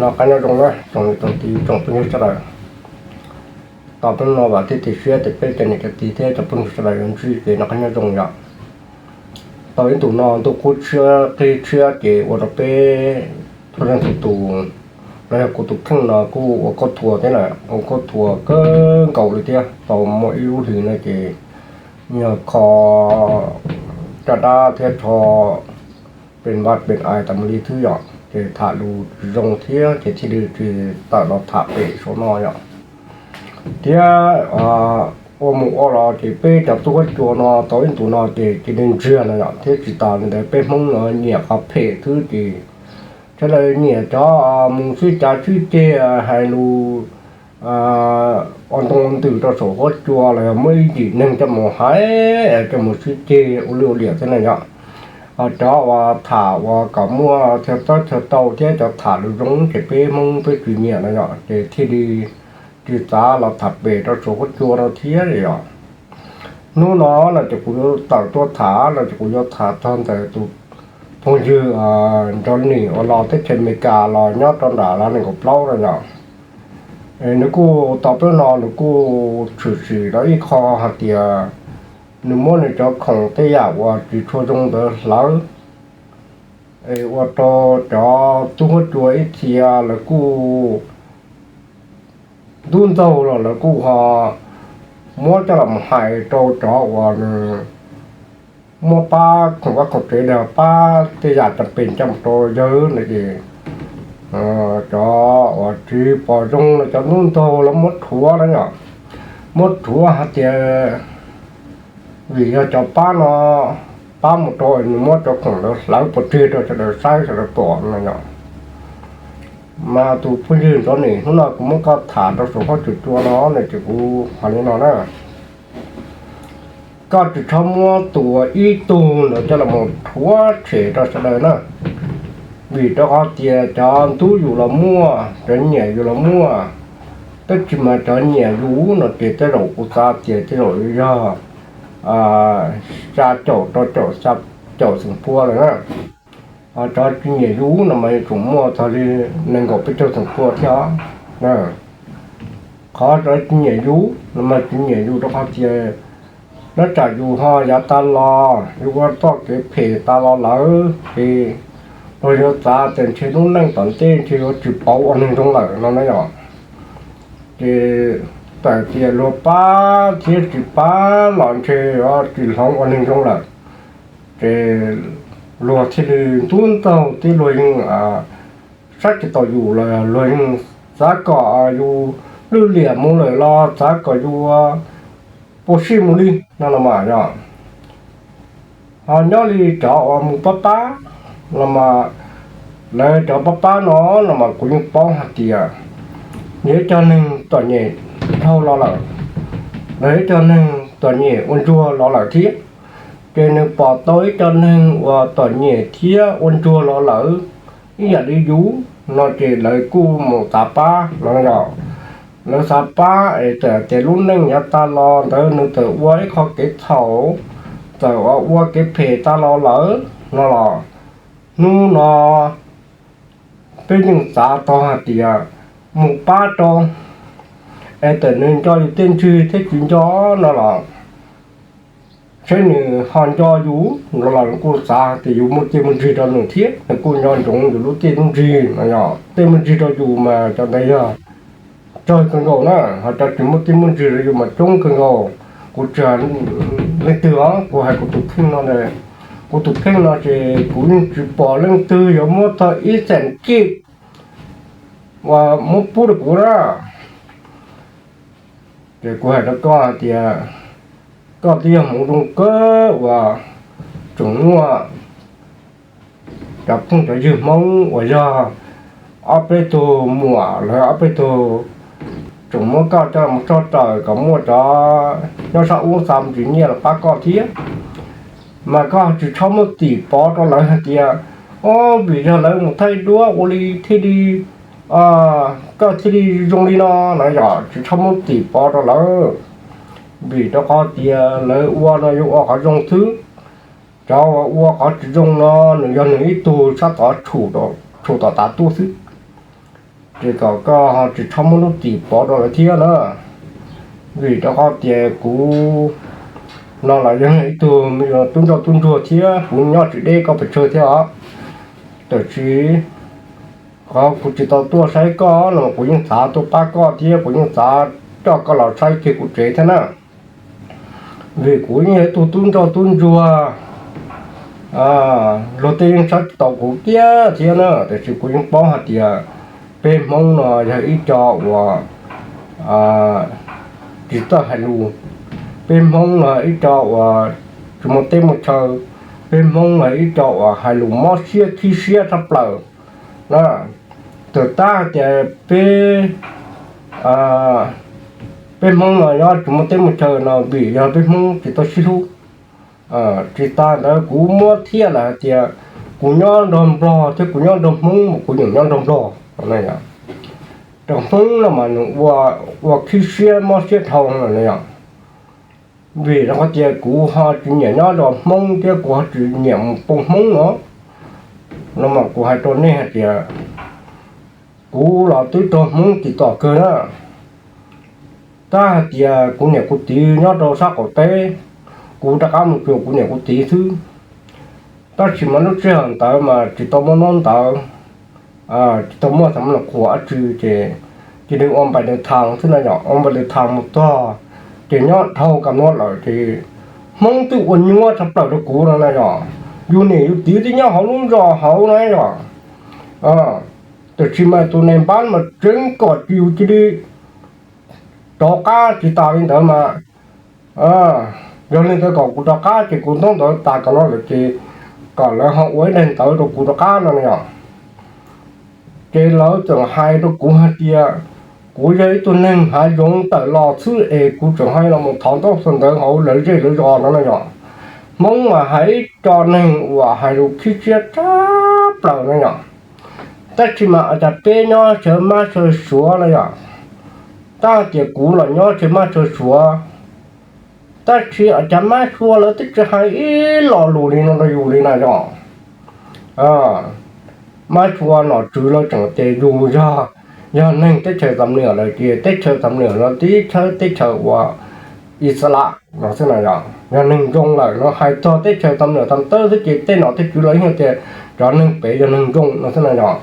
Noj qab nyob zoo na tsoom niam tsoom txiv tsoom phooj ywg sawv daws. Tau peb no vam thiab cia siab tias peb cov niam cov txiv thiab cov phooj ywg sawv daws yuav ntsib kev noj qab nyob zoo yom. Tau ib ntus no ntuj qub tshiab qig tshiab ces ua rau peb txhua leej txhua tus los yog kuv tus kheej no kuj ua kauj thuas thiab na, ua kauj thuas kawg nkaus li thiab. Tau muaj ib lub hlis no ces yog kho caj dab thiab rho pes vaj pes ais tas mus li xwb yom, ces tham lus tsis zoo thiab ces thiaj li tsis tawm los tham pem saum no yom. Thiab ua mus ua los ces peb cov tub huab cua no tau ib ntus no ces cia li ntsiag no yom, thiab tsis tas li ntawd peb Hmoob no nyiam qhov phem xwb ces sawv daws nyiam cov mus sib cav sib ceg hais lus ua ntoo ntws rau saum huab cua los yog muab ib yim neeg coj mus hais coj mus sib ceg ua lwj ua liam thiab na yom. Ho cov uas tham uas kom muaj chaw txawb chaw tau thiab cov tham lus zoo ces peb Hmoob peb tsis nyiam no yom, ces thiaj li tsis xav los tham pem rau saum huab cua no thiab yom. Hnub no no ces kuv yuav tawm tuaj tham no ces kuv yuav tham txog ntawm tus phooj ywg Ntsov Nim uas los teb chaws Amelikas los nyob rau nram lab nees nkaum plaub no yom. Nws kuj tau peb no nws kuj tshwm sim rau ib qho hais tias nws muab nws cov khoom tej yam uas tsis tshua zoo ntawd hlawv, ua rau cov tub huab cua ib txhia lawv kuj ntub ntaug los lawv kuj ho muab coj los hais rau cov uas nws muab pab khoom vaj khoom tsev los pab tej yam cam pem coj mus rau yawg no ces cov uas tsis pom zoo los cov ntub ntaug los muab rhuav na yom, muab rhuav hais tias vim yog cov pab no pab mus rau nws muab cov khoom ntawd hlawv pov tseg rau sawv daws saib sawv daws pom no yom. Mas tus phooj ywg Ntsov Nim, hnub no kuv muab koj tham rau saum huab cua no no ces kuv hais li no na, koj tsis txhob muab tus uas ib tug ntawd coj los rhuav tshem rau sawv daws na. Vim rau qhov tias cov ntub yus los muaj, cov nyiam yus los muaj, tab sis mas cov nyiam yus no ces tej zaum kuv xav tias tej zaum yuav yog xya caum rau caum, xya caum xeem pua lawm na. Ho cov tsis nyiam yus no mas yuav tsum muaj txog li nees nkaum peb caug xeem pua thiab. Qhov cov tsis nyiam yus no mas tsis nyiam yus rau qhov tias nyob tsam yus ho yav tas los yus ua txoj kev phem tas los lawm ces luag yuav xav tias ntshe lub neej tom ntej ntshe yuav tsis pauv ua neeg zoo lawm no na yom. Ces txawm tias luag pab thiab tsis pab los ntshe yuav tsis hloov ua neeg zoo lawm. Ces luag thiaj li ntub ntaug thiab luag yeej saib tsis taus yus los luag yeej xav kom yus lwj liam mus lawm los xav kom yus pua sij mus li no los mas yom. Ho nyob li cov uas mus pab pab los mas, lawv cov pab pab no los mas kuv yeej paub hais tias yog ib co neeg txom nyem dhau los lawm, lawv ib co neeg txom nyem ua ntsuag los lawm thiab. Ces nws pom tau ib co neeg uas txom nyem thiab ua ntsuag los lawm ib yam li yus no ces lawv kuj mus xav pab no yom. Lawv xav pab es txawm tias lub neej yav tas los ntawd nws txawm ua ib qho kev txhaum, txawm ua kev phem tas los lawm no los, hnub no peb yeej xav tau hais tias mus pab rau, es txawm nws nco yus tej ntsig thiab tsis nco no los, seb nws ho nco yus no los nws kuj xav hais tias yus muaj tej muaj ntsig rau nws thiab nws kuj nco ntsoov yus lub tej lub ntsig no yom. Tej muaj ntsig rau yus mas cov ntawd yog tsawg kawg nkaus na, ho cov tsis muaj tej muaj ntsig rau yus mas coob kawg nkaus. Kuv tsis hais leej twg os, kuv hais kuv tus kheej no, kuv tus kheej no ces kuv yeej tsis pom leej twg yuav muab txog ib xees kij uas muab pub rau kuv na. Ces kuv hais rau koj hais tias koj twb yog hmoov zoo kawg uas tseem muaj cov phooj cov ywg Hmoob uas yog ob peb tug muam los ob peb tug tseem muab koj coj mus tso raws kom muaj cov nyob sab ub xa ntsis nyiaj los pab koj thiab. Mas koj tsis txhob muab tim pov rau lawv hais tias, o, vim yog lawv mus thaij duab ua li thiaj li, koj thiaj li zoo li no na yom. Tsis txhob muab tim pov rau lawv, vim rau qhov tias lawv ua no yuav ua qhov zoo xwb. Cov uas ua qhov tsis zoo no nws yog nws ib tug sab tod tshum tom tav tuaj xwb. ces kom koj ho tsis txhob muab lub txim pov rau lawv thiab na. Vim rau qhov tias kuv no los yog ib tug tub ntsoj tub ntsuag thiab kuv nyob tsis deb koj pes tsawg thiab os. Tiam sis qhov kuv tsis tau tuaj saib koj no kuv yeej xav tuaj pab koj thiab kuv yeej xav coj koj los saib kiag kuv tsev thiab na. Vim kuv yeej yog ib tug tub ntsoj tub ntsuag, luag tej yeej saib tsis tau kuv tiag thiab na, tiam sis kuv yeej paub hais tias peb Hmoob no yog ib co uas tsis txawj hais lus, peb Hmoob no ib co uas tsis muaj teb muaj chaw, peb Hmoob no ib co uas hais lus mob siab khib siab tshaj plaws na. Txawm tab hais tias peb peb Hmoob no yog tsis muaj teb muaj chaw no vim yog peb Hmoob tsis tau sib hlub. Tsis tas ntawd kuv muab thiaj lawm hais tias kuv nyob nrog Nplog thiab kuv nyob nrog Hmoob mas kuv yeej nyob nrog Nplog. Rau Hmoob no mas nws ua khib siab mob siab dhau no yom. Vim rau qhov tias kuv ho tsis nyiam nyob rau Hmoob thiab kuv ho tsis nyiam mus poo Hmoob no, no mas kuv hais rau nej hais tias kuv los twb raug Hmoob tsim txom kawg na. Tab hais tias kuv niam kuv txiv nyob rau sab qaum teb, kuv rov qab mus cuag kuv niam kuv txiv xwb. Tab sis mas lub sij hawm ntawd mas tsis tau muaj ntaub ntawv, tsis tau muaj xas mab nas khuam dab tsi ces cia li ua npais nws thas xwb na yom, ua npais nws thas mus txog ces nyob dhau kam no lawm ces Hmoob twb ua nyuaj tshaj plaws rau kuv no na yom. Yus niam yus txiv twb nyob hauv lub zos hauv na yom. Tiam sis mas tus nais npab mas tseev kom yus cia li rov qab tsis tas li ntawd mas, yog li ntawd kom kuv rov qab ces kuv ntaub ntawv tas kom no lawm ces kom lawv ho ua ib daim ntawv rau kuv rov qab no na yom. Ces lawv txawm hais rau kuv hais tias kuv yog ib tug neeg hav zoov tawm los xwb es kuv tseem hais los mus thov ntaub thov ntawv hauv lawv zej lawv zos no na yom. Hmoob mas hais ib co neeg uas hais lus khib siab tshaj plaws na yom. Tab sis mas ua cas peb nyob sawv mab sawv suav na yom. Tab hais tias kuv los nyob sawv mab sawv suav, tab sis ua cas mab sua lawv twb tsis hais ib lo lus li no rau yus li na yom. Mab sua nom tswv lawv tseem tias yus yog, yog neeg teb chaws Xam Nuam lawm ces teb chaws Xam Nuam no tib tshawb teb chaws uas Ixalas no xwb na yom. Yog neeg zoo lawm no hais txog teb chaws Xam Nuam Xam Tawb xwb ces tej nom tej tswv los yeej tias cov neeg pem yog neeg zoo no xwb na yom.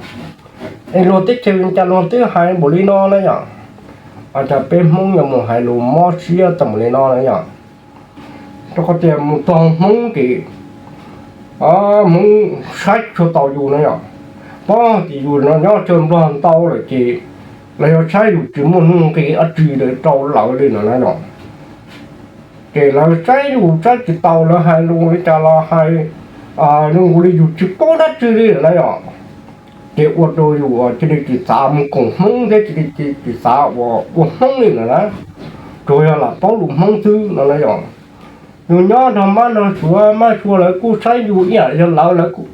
Es luag teb chaws Vias Cas luag twb hais npaum li no na yom, ua cas peb Hmoob yuav mus hais lus mob siab tau npaum li no na yom. Rau qhov tias mus txog Hmoob ces Hmoob saib tsis tshua tau yus na yom. Paub tias yus no nyob chaw Nplog ntau lawm ces lawv yuav saib yus tsis muaj nuj nqis dab tsi rau lawv li no na yom. Ces lawv saib yus saib tsis tau, lawv hais lus li cas los hais zoo nkaus li yus tsis paub dab tsi li lawm na yom. Ces ua rau yus cia li tsis xav mus koom Hmoob thiab cia li tsis xav ua Hmoob li lawm na. Tsuas yog lam paub lus Hmoob xwb no na yom. Yus nyob nrog mab nrog suav, mab suav lawv kuj saib yus ib yam li yog lawv, lawv kuj,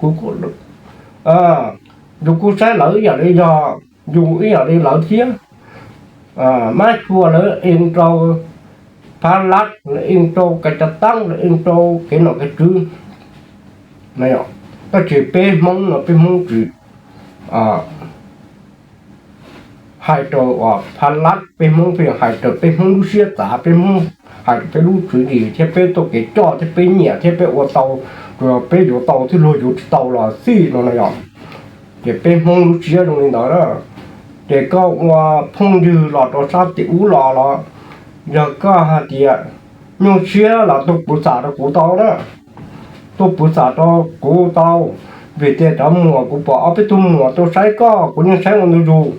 yus kuj saib lawv ib yam li yog, yus ib yam li lawv thiab. Mab suav lawv ees rau Phab Lab, lawv ees rau Kav Cav Taab, lawv ees rau kev nom kev tswv. Tab sis peb Hmoob no peb Hmoob tsis hais rau Phab Lab, peb Hmoob pheej hais rau peb Hmoob lub siab xav, peb Hmoob hais rau peb lub tswv yim thiab peb txoj kev coj thiab peb nyiam thiab peb ua tau, tsuas yog peb yuav tau thiab luag yuav tsis tau los xij no na yom. Ces peb Hmoob lub siab zoo li ntawd na. Ces koj ua phooj ywg los rau sab tim ub los los, yog koj hais tias nyuaj siab los tuaj pw xam rau kuv tau na. Tuaj pw xam rau kuv tau, vim tias cov muam kuv pom ob peb tug muam tuaj saib koj kuv yeej saib ua ntu zus.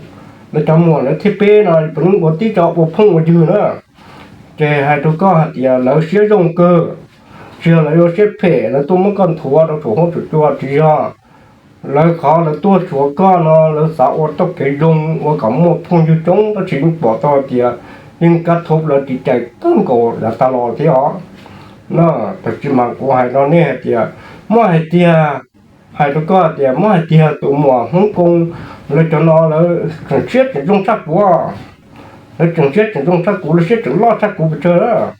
Lawv cov muam lawv thiab peb no puav leej ua tib co ua phooj ua ywg na. Ces hais rau koj hais tias lawv siab zoo kawg, tsis yog lawv yuav siab phem lawv tuaj muab koj nthuav rau saum huab saum cua, tsis yog. Lawv qhov lawv tuaj xyuas koj no lawv xav ua txoj kev zoo ua kom muaj phooj ywg coob, tab sis yeej pom tau hais tias yeej kab thoob lawv tiv cais kawg nkaus yav tag los thiab os. No, tab sis mas kuv hais rau nej hais tias, muab hais tiag, hais rau koj hais tias muab hais tiag tus muam Hmoob Koob, lawv cov no lawv tseem siab tseem zoo tshaj kuv. Lawv tseem siab tseem zoo tshaj kuv, lawv siab tseem loj tshaj kuv pes tsawg.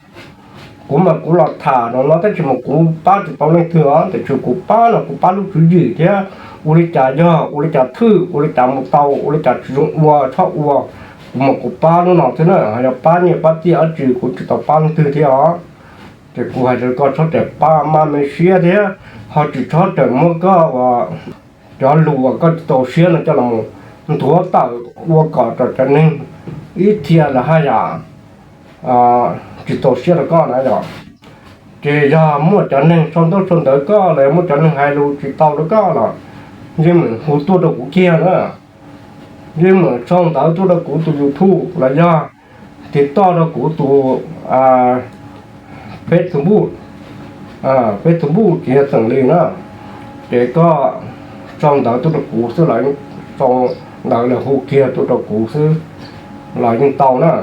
Kuv mas kuv los tham no no tab sis mas kuv pab tsis tau leej twg os, tab sis kuv pab no kuv pab lub tswv yim thiab ua li cas yog ua li cas thwj ua li cas mus tau ua li cas tsis zoo ua txhob ua, kuv mas kuv pab lub no thiab na, yog pab nyiaj pab txiaj dab tsi kuv tsis tau pab leej twg thiab os. Ces kuv hais rau koj txhob rawm pab maj me siab thiab ho tsis txhob rawm muab koj ua cov lus uas koj tsis txaus siab no coj los nthuav tawm ua kom rau cov neeg ib txhia los haj yam tsis txaus siab rau koj na yom. Ces yog muaj cov neeg sau ntaub sau ntawv koj los muaj cov neeg hais lus tsis tau rau koj los yeej meem hu tuaj rau kuv kiag na, yeej meem sau ntawv tuaj rau kuv tus YouTube los yog tiv toj rau kuv tus Facebook, Facebook tsis yog xeem li na, ces koj sau ntawv tuaj rau kuv xwb los, sau ntawv los hu kiag tuaj rau kuv xwb los yeej tau na.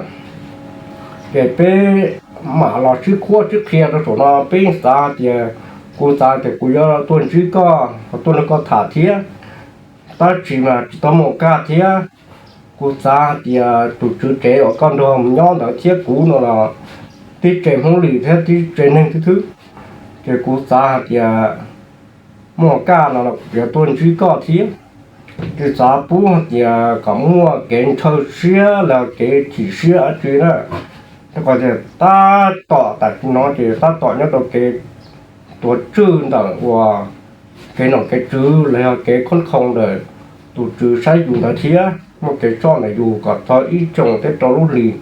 Ces peb mam los sib qhuab sib qhia rau saum no, peb yeej xav tias, kuv xav tias kuv yuav tuaj ntsib koj, tuaj nrog koj tham thiab, tab sis mas tsis tau muaj kaj thiab. Kuv xav hais tias tus tswv tsev uas koj nrog mus nyob ntawd thiab kuv no los tib tsev Hmoob Lis thiab tib tsev neeg twg twg, ces kuv xav hais tias muaj kaj no los kuv yuav tuaj ntsib koj thiab. Tsis xav pub hais tias kom muaj kev ntshaw siab los kev chim siab dab tsi na, rau qhov tias tab tom tam sim no ces tab tom nyob rau kev tuav tswj ntawm uas kev nom kev tswv los yog kev khoob khoo ntawm tus tswv saib yus ntawd thiab muaj kev soj ntawm yus kom txog ib tsoom teb rau lub hlis.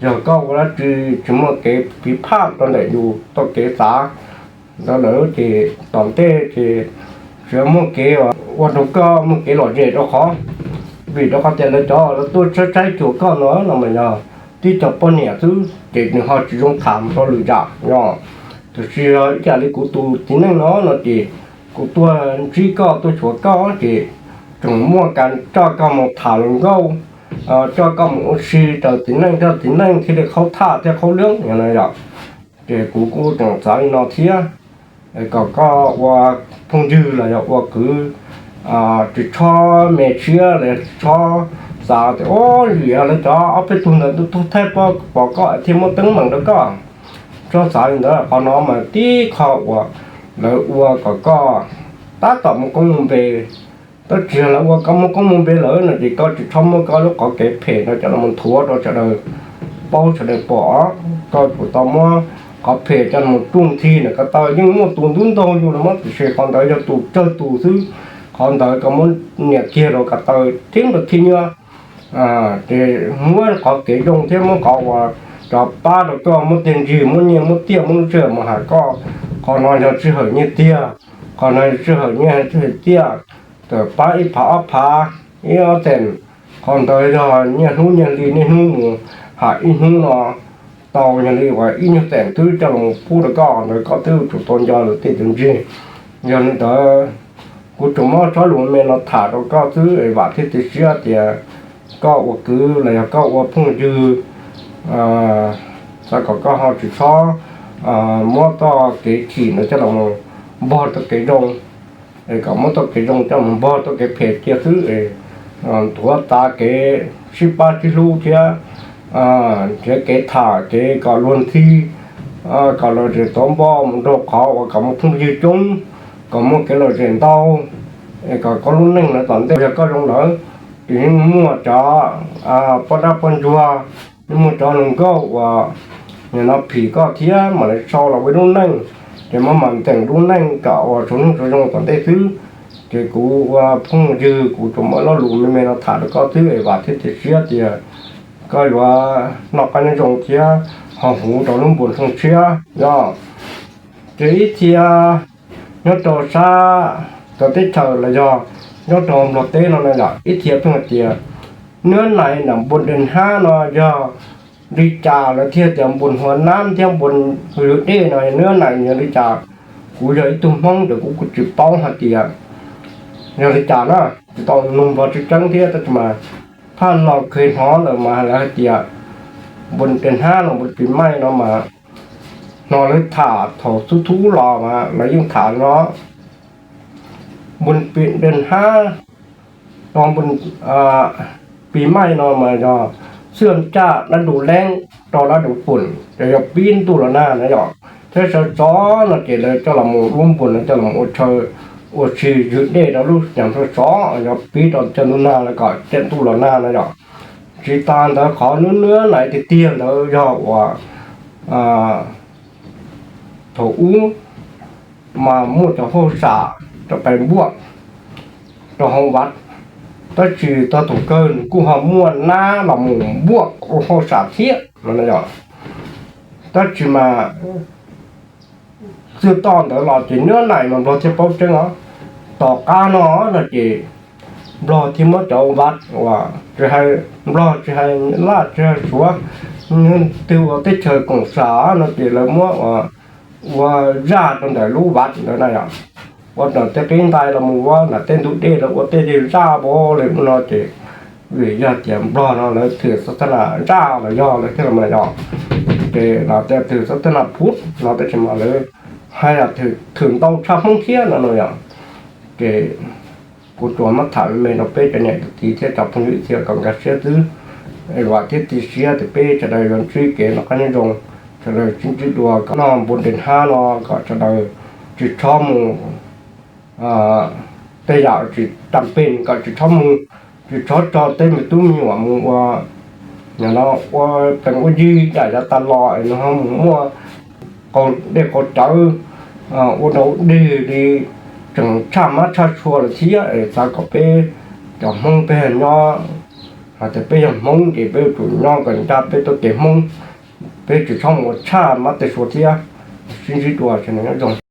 Yog koj ua dab tsi tsis muaj kev piv phaj rau ntawm yus txoj kev xav ntawd lawm ces tom ntej ces tsis muaj kev ua rau koj muaj kev lom zem rau qhov, vim rau qhov tias lawv cov lawv tuaj saib saib xyuas koj no los mas yog tib co poj niam xwb ces nws ho tsis zoo tham rau lwm yam no. Tiam sis yog ib yam li kuv tus txiv neej no no ces kuv tuaj ntsib koj tuaj xyuas koj ces tseem muaj kas coj koj mus tham hluas nkauj, coj koj mus ua si raws txiv neej thiab txiv neej thiaj li qhaub thaj thiab qhaub leeb no yom. Ces kuv kuj tseem xav li no thiab, kom koj ua phooj ywg los yog ua kwv tsis txhob me siab los yog tsis txhob xav tias ua vim yog lawv cov ob peb tug ntawd tub thaij pom koj thiaj muab teeb meem rau koj. Txhob xav li ntawd, qhov no mas tib qho uas lawv ua kom koj tab tom muaj koob muaj npe. Tab sis yog lawv ua koj muaj koob muaj npe lawm no ces koj tsis txhob muab koj lub qhov kev phem no coj los nthuav rau sawv daws paub sawv daws pom. Koj tsum tau muab qhov phem coj los tsuj nthi ntawm ko taw. Yeej muaj tus ntub ntaug yus los mas tiam sis qhov ntawd yog tus tsawg tus xwb. Qhov ntawd koj muab nias kiag rau ko taw thiab rau thib nyuaj. Ces muab qhov kev zoo thiab muab qhov uas cov pab rau koj muab tiag ntsig muab nyiaj muab tiaj muab lub sij hawm mus hais koj, qhov no yog sij hawm nyiaj tiag, qhov no yog sij hawm nyiaj sij hawm tiaj, tawm pab ib phav ob phav, ib ob teem. Qhov ntawd yog nyiaj hnub nyiaj hli niaj hnub mus hais ib hnub no tau yog li uas ib nyuag teem twb coj los pub rau koj ntawd koj twb tsum tau nco lawm tej tus ntsig. Yog li ntawd kuv tsuas muab txhob lus me no tham rau koj xwb es vam thiab cia siab tias koj ua kwv los yog koj ua phooj ywg, xav kom koj ho tsis txhob muab txoj kev chim no coj los npog txoj kev zoo, es kom muab txoj kev zoo coj los npog txoj kev phem cia xwb es nthuav txav kev sib pab sib hlub thiab nrhiav kev tham kev kom luag nthi, kom lom zem tau npoj mus rau qhov uas kom muaj phooj ywg coob, kom muaj kev lom zem ntau, es kom koj lub neej no tom ntej yog koj zoo lawm ces yeej muaj cov poj dab poj ntsuag, yeej muaj cov hluas nkauj uas nim no phim koj thiab mam li sau los ua lub neej, ces muab mam nteem lub neej kom ua tsaus ntuj tsaus zoo tom ntej xwb. Ces kuv ua phooj ywg kuv tsuas muab lo lus me me no tham rau koj xwb es vam thiab cia siab tias koj yuav noj qab nyob zoo thiab ho huv rau lub npuas ntoo tshiab yog. Ces ib txhia nyob rau sab cov teb chaws los yog nyob rau Nplog teb no na yom, ib txhia pheej hais tias nab nais nram npoo dej hnab no yog li cas lawv thiaj tias npoo hua nab thiab npoo hu dej no nab nais yog li cas. Kuv yog ib tug Hmoob ces kuv kuj tsis paub hais tias yog li cas na, tsis tau nug npog tseeb tseeb thiab tab sis mas phaj los kheev hnov lawm mas lawv hais tias npoo dej hnab los npoo pis maij no mas hnov lawv tham thaum xub thub los mas lawv yeej tham no npoo dej hnab no npoo pis maij no mas yog xwb caj dab du leeb rau dab du pum, ces yog pib ntuj los nag na yom. Thiab sawv tsov no ces lawv coj los mus lub npus no coj los ua chaw, ua si ywg dej rau lub nyam sawv tsov, yog pib rau caj ntuj nag los kom caj ntuj los nag na yom. Tsis tas ntawd qhov nub nua na tiag tiag ntawd yog uas thaum ub mas muaj cov hauj sam rau pais npuaj rau hauv vaj, tab sis tog thaum kawg nws kuj ho muaj nab los mus npuaj ua hauj sam thiab no yom. Tab sis mas txij toj ntawd los ces nyob nais mas nplog thiaj paub tseeb os. Tom qab no no ces nplog thiaj muab cov vaj uas tsis hais nplog tsis hais laj tsis hais suav, twg ua teb chaws koom sam no ces lawv muab ua zaj rau ntawm lub vaj ntawd na yom. Ua ntawm tej qib ntais los mus ua ntawm tej ntug dej lawv ua tej zaj pov li ub no ces vim yog tias nplog no lawv thwm xab thab nas zaj los yog lawv thiaj los yog, ces los tej thwm xab thab nas phuv no tab sis mas lawv hais tias thwm ntau tshaj hmoob thiab no no yom. Ces kuv tsuas muab tham me me rau peb cov niam cov txiv thiab cov phooj ywg thiab kom nkag siab xwb. Vam thiab cia siab tias peb sawv daws yuav ntsib kev noj qab nyob zoo, sawv daws sib ntsib dua kom noj npua nres hnab no, kom sawv daws tsis txhob mus tej yam tsis tam pem, kom tsis txhob mus, tsis txhob tso tej me tub me nyuam mus ua no ua plees ua yi yam yav tas los es nws ho mus muaj qau dej qau cawv ua dog ua dig li, tseem tshaj mab tshaj tshua lawm thiab. Es xav kom peb cov hmoob peb nyob, hais tias peb yog hmoob ces peb yuav tsum nyob kom ncaj peb txoj kev hmoob, peb tsis txhob mus ua tshaj mab tej suav thiab. Sib ntsib dua sawv daws nyob zoo.